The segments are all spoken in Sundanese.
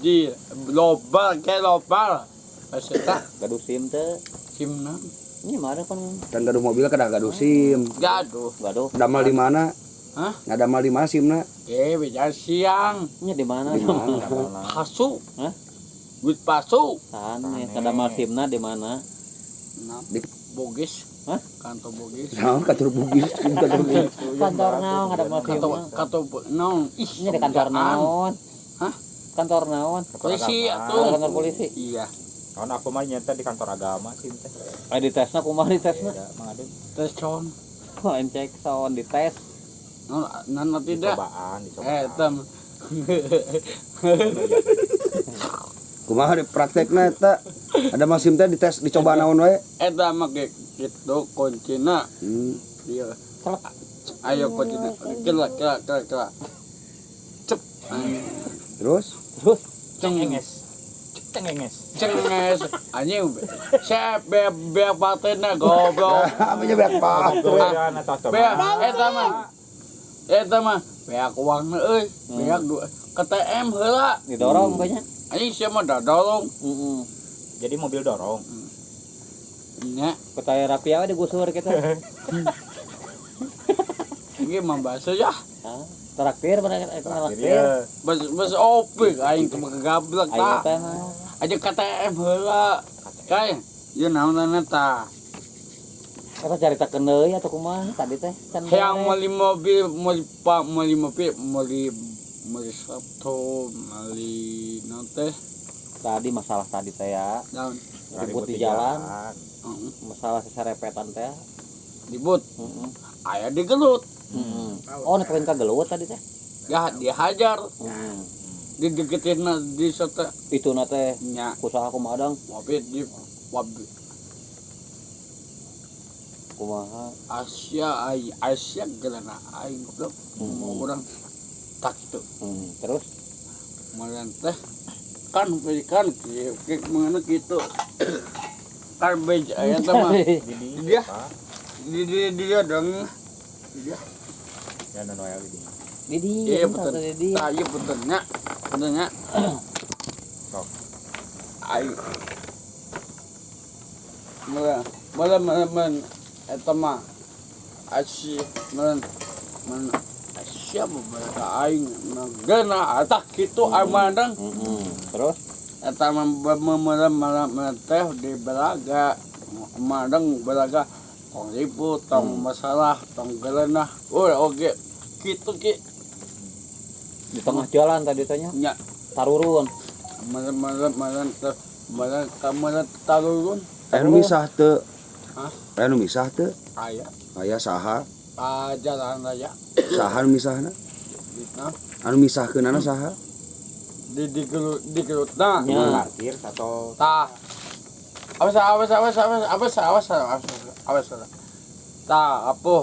Di loba ke loba. Eta Gaduh SIM teh. SIM na. Ini mah ada kan. Kan gaduh mobil kada gaduh SIM. Gaduh. Gaduh. Damal di mana? Hah? Ngadamal di mana SIM-na? Eh, beda siang. Nya di mana? Di mana? Pasu. Hah? Duit pasu. Sanes ngadamal SIM-na di mana? Nah, Di Bugis. Hah? Kantor Bugis. Naon kantor Bugis, kantor Bugis. Kantor naon ngadamal Kantor SIM-na? kantor naon? Ih, Nya di kantor naon? Hah? Kantor naon? Polisi atuh. Kantor polisi. Iya. Kawan aku mah nyata di kantor agama sih teh. Eh, di tesna kumaha di tesna? Beda, Mang Adun. Tes con. Oh, cek sound di tes. Non, non tidak. Dicobaan, dicobaan. Eh, tem. Kumaha di praktekna eta? Ada mah SIM teh dites dicoba naon wae? Eta mah gitu kuncina. Dia. Ayo kuncina. Kela kela kela kela. Cep. Terus? Terus Cengenges. Cengenges. Cengenges. Anjing. Saya be be patena goblok. Apa nya beak Goblok atau Be eta mah. Eta mah beak uangna euy. Beak dua KTM heula. Didorong kayaknya. Anjing sia mah dadorong. Heeh. Jadi mobil dorong. Nya, Petaya rapia we digusur gitu. ini mah bahasa ya. Hah? Traktir mana eta traktir. Iya. Bas bas opi aing teh gablek Ayo tah. teh mah. Aja KTM heula. Kai, ieu naon tah? Eta caritakeun deui atuh kumaha tadi teh? Can Yang beres. meuli mobil, meuli pak, meuli mobil, meuli meuli Sabtu, meuli naon teh? Tadi masalah tadi teh ya. Naon? Ribut di jalan, Heeh. masalah seserepetan teh. Ribut. Heeh. Aya digelut. Heeh. Oh, nepeun ka gelut tadi teh. Ya dihajar, Heeh. dideketin di sote Itu na teh nya kusaha kumaha dong? mobil di mobil Kumaha? Asia ai Asia gelana aing goblok. Mau urang tak itu. Terus Meureun teh kan kan mengenai gitu kan bej aya teh mah Di dia di di dia dong dia Ya Noel di. Didi, iya betul Didi. tah ieu betul nya betul nya. Sok. Aing meureun meureun meureun eta mah Asia meureun meureun Asia beberapa aing geuna atak kitu aing mandang. Heeh. Terus eta mah meureun meureun teh di belaga mandang belaga tong ribut tong masalah tong gelenah oh oke kitu ki. Di tengah jalan tadi tanya nya tarurun. Meureun meureun meureun teh meureun ka meureun tarurun. Aya nu misah teu? Hah? Aya nu misah teu? Aya. Aya saha? Ah, jalan raya. Saha nu misahna? Nah, Anu misahkeunana saha? Di di gelut di gelutna. Nya. Parkir atau Tah. Awas awas awas awas awas awas awas awas. Tah, apa?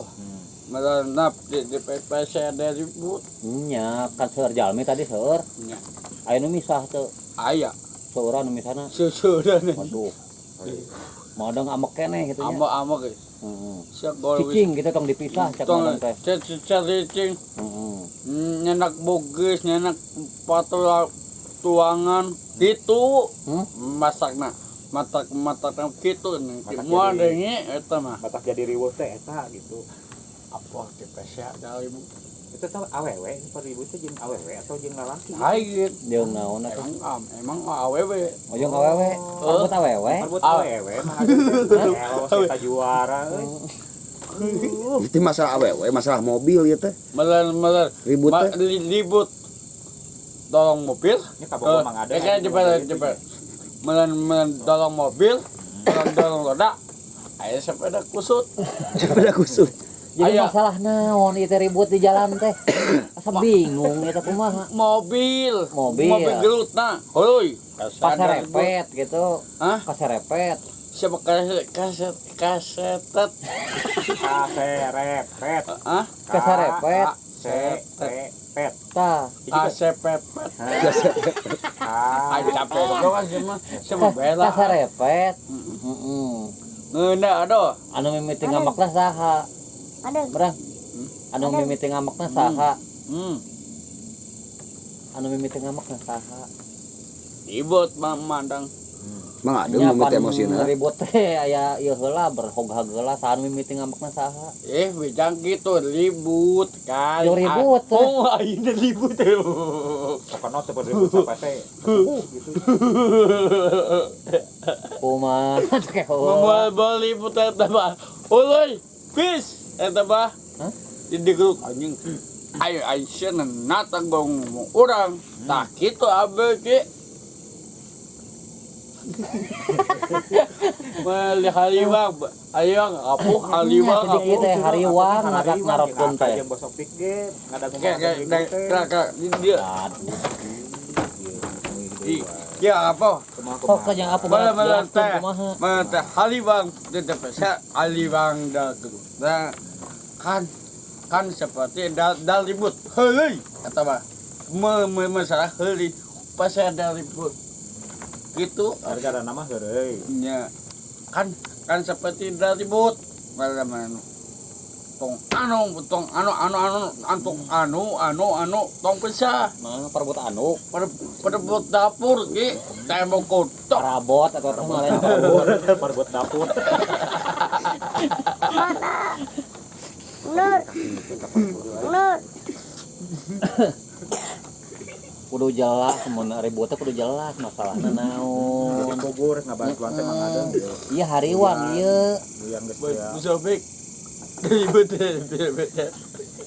Merenap di di PPC ada ribut. Nya kan seueur jalmi tadi seueur. Nya. Aya nu misah teu? Aya. Seueuran nu misahna. Susuran. Waduh. Mau dong amek keneh gitu nya. Ambek-ambek guys. Heeh. Siap gol. Cicing gitu tong dipisah cek Tong madang teh. cicing. Heeh. Nyenak boges, nyenak patu tuangan gitu. Hmm? Masakna. Matak matak gitu nih. Matak Moal jadi- deungi eta mah. Batak jadi riweuh teh eta gitu. Apa di PC ada ibu. Itu teh awewe, ribut teh jeung awewe atau jeung lalaki? Aing Jeung naon atuh? emang emang awewe. Oh, jeung awewe. Parbut awewe. Parbut Ah. awewe mah aduh. Elos eta juara euy. Itu masalah awewe, masalah mobil ieu teh. Melen melen Ribut teh. Ribut. Dorong mobil. Nya kabogoh Mang Adeng. Ya kan cepet cepet. Melen melen dorong mobil, dorong dorong roda. Aya sepeda kusut. Sepeda kusut. Jadi Aya. masalah naon ieu teh ribut di jalan teh? Asa bingung eta kumaha? Mobil. Mobil. Mobil gelutna. Heuy. Kaserepet gitu. Hah? Kaserepet. Siapa kaset kaset kasetet? Kaserepet. Hah? Kaserepet. Kaserepet. Tah. Kasepepet. Ah, Ayo capek doang sih mah. Sama bela. Kaserepet. Heeh. Ngeuna aduh. Anu mimiti ngamakna saha? Ada. Berang. Anu mimiti ngamakna saha? Hmm. Anu mimiti ngamakna saha? Ribut memandang. Mang ada mimiti emosina. Ribut teh aya ieu heula berhog-hag heula saha mimiti ngambekna saha. Bijang gitu ribut kan. Yo ribut, teh. Oh, ayeuna ribut. Pokoknya teu ribut sampai teh gitu. Kumaha teh Membuat ribut eta mah. Uluy, peace eta mah. Hah? Di grup anjing. Ayo Aisyah nata ngomong urang. Tah kitu abe ki. Meli hariwang, hariwang apuh hariwang Jadi apuh. teh hariwang matak narotkeun teh. Jeung bosok pik ge ngadangu Kayak kayak dia ya apa? Sok ka jeung apa Mana mana jelaskeun teh, kumaha. mana teh hariwang tetep saya hariwang dah nah kan kan seperti dal ribut heuleuy kata mah me masalah heuleuy pas saya dal ribut gitu Gara-gara nama heureuy. Ya, kan kan seperti dari ribut mana mana tong anu tong anu anu anu antung anu anu anu tong pesah Mah perebut anu, perebut dapur ki tembok kotok parabot atau teh mah lain parabot. Perebut dapur. Nur. Nur. Kudu jelas mun ributnya kudu jelas masalahna naon. Jadi Bogor ngabantuan teh Mang Adeng. Iya hariwang ieu. Goyang geus teh. Musafik ribut ribut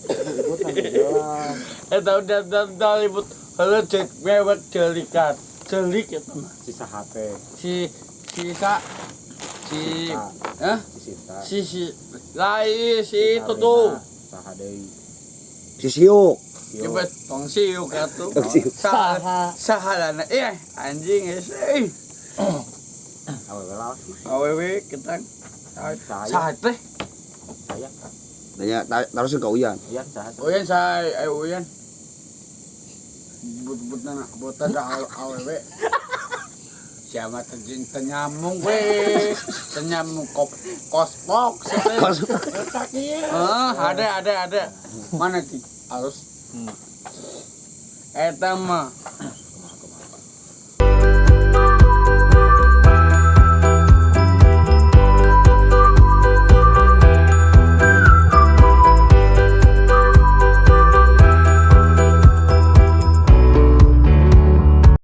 Ribut mah jelas. eta udah dah ribut kalau cek mewek celikat celik itu mah Sisa hate, si sisa si hah si Sinta. si si lai si itu tuh Saha deui. Si siuk. Coba tong siuk atuh. Tong siuk. Saha Saha. sahalana eh anjing eh. Awewe lalaki. Awewe kita Saya. saha teh? Saya. Tanya tarusin ka Uyan. Ian saha. Uyan saha ayo Uyan. But-but na buta da awewe. Siapa terjun tenyamung we, tenyamung kop kospok Kos. Ada ada ada. Mana ki? Harus. Eta mah